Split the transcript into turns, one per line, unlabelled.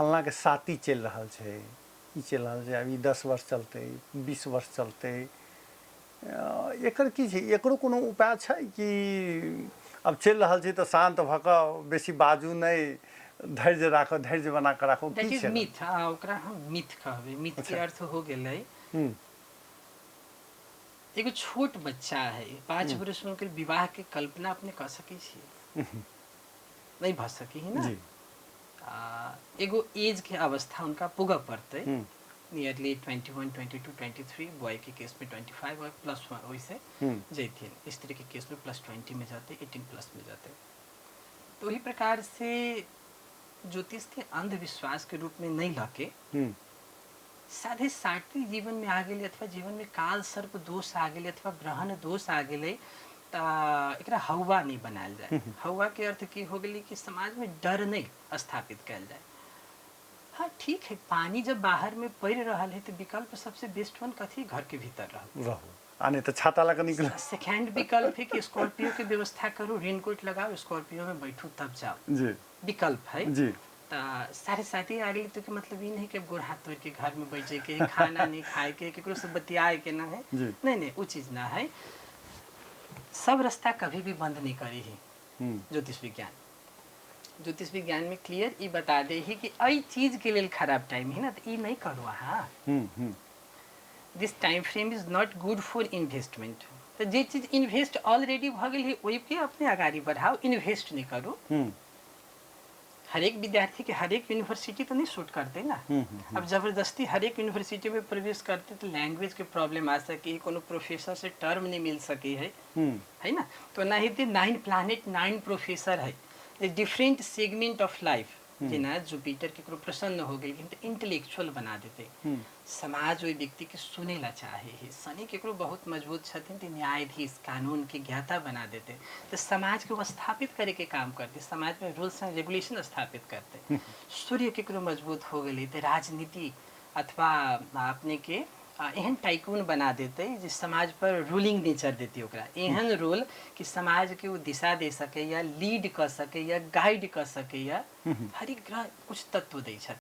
फलनाके साती चलि रहल छै, ई चलि रहल छै, आब ई 10 वर्ष चलतै, 20 वर्ष चलतै। एकर की छै? एकरो कोनो उपाय छै कि आब चलि रहल छै तऽ शान्त भऽ कऽ बेसी बाजू नहि, धैर्य राखू, धैर्य बना कऽ राखू?
That
की
is
छै?
मिथ। ओकरा हम मिथ कहबै। मिथ के अर्थ हो गेलै, एगो छोट बच्चा है, 5 बरस में ओकर विवाह के कल्पना अपने कऽ सकै छियै? नहि भऽ सकै है ना। एगो एज के अवस्था उनका पुगऽ पड़तै, नियरली 21, 22, 23, बॉय के केस में 25 और प्लस वन ओहिसे जैथिन। स्त्री के केस में प्लस 20 में जाते, 18 प्लस में जाते। तो वही प्रकार से ज्योतिष के अंधविश्वास के रूप में नहीं लके साढ़े साती जीवन में आ गेलै अथवा जीवन में काल सर्प दोष आ गेलै अथवा ग्रहण दोष आ गेलै, तऽ एकरा हौवा नहि बनायल जाय। हौवा के अर्थ की हो गेलै कि समाज में डर नहि स्थापित कयल जाय। हाँ, ठीक है, पानी जब बाहर में पड़ि रहल है तऽ विकल्प सबसे बेस्ट वन कथी? घर के भीतर रहू।
रहू आ नहि तऽ छाता लऽ कऽ निकलू।
सेकेंड विकल्प है कि स्कॉर्पियो के व्यवस्था करू, रेनकोट लगाओ, स्कॉर्पियो में बैठू तब जाओ। विकल्प है। तऽ साढ़े साते आ गेलै तऽ मतलब ई नहीं कि गोड़ हाथ तोड़ के घर में बैठे के, खाना नहीं खाए के, केकरो से बतियाए के ना है। नहीं नहीं, वो चीज ना है। सब रास्ता कभी भी बंद नहीं करी है। ज्योतिष विज्ञान, ज्योतिष विज्ञान में क्लियर ई बता दे ही कि एहि चीज के लेल खराब टाइम है ना, तऽ ई नहीं करू अहाँ।
हम्म हम्म
This time frame is not good for investment, तऽ जे चीज इन्वेस्ट ऑलरेडी भऽ गेल है, ओहिके अपने अगाडि बढ़ाउ, इन्वेस्ट नहीं करू। हरेक विद्यार्थी के हरेक यूनिवर्सिटी तो नहीं सूट करते ना। अब जबरदस्ती हरेक यूनिवर्सिटी में प्रवेश करते तो लैंग्वेज के प्रॉब्लम आ सके, कोनो प्रोफेसर से टर्म नहीं मिल सके है। है ना? तो ओनाहिते नाइन प्लानेट, नाइन प्रोफेसर है, डिफरेंट सेगमेंट ऑफ लाइफ। जेना जुपिटर केकरो प्रसन्न हो गेलखिन तऽ इंटेलेक्चुअल बना देते, समाज ओहि व्यक्तिके सुनै ला चाहे है। शनि केकरो बहुत मजबूत छथिन तऽ न्यायाधीश, कानून के ज्ञाता बना देते, तऽ समाजके वो स्थापित करे के काम करते, समाज में रूल्स एंड रेगुलेशन स्थापित करते। सूर्य केकरो मजबूत हो गेलै तऽ राजनीति अथवा अपने के एहन टाइकून बना देतै जे समाज पर रूलिंग नेचर देतै ओकरा, एहन रोल कि समाजके ओ दिशा दे सकैया, लीड कऽ सकैया, गाइड कऽ सकैया। हरेक ग्रह कुछ तत्व दै छथिन।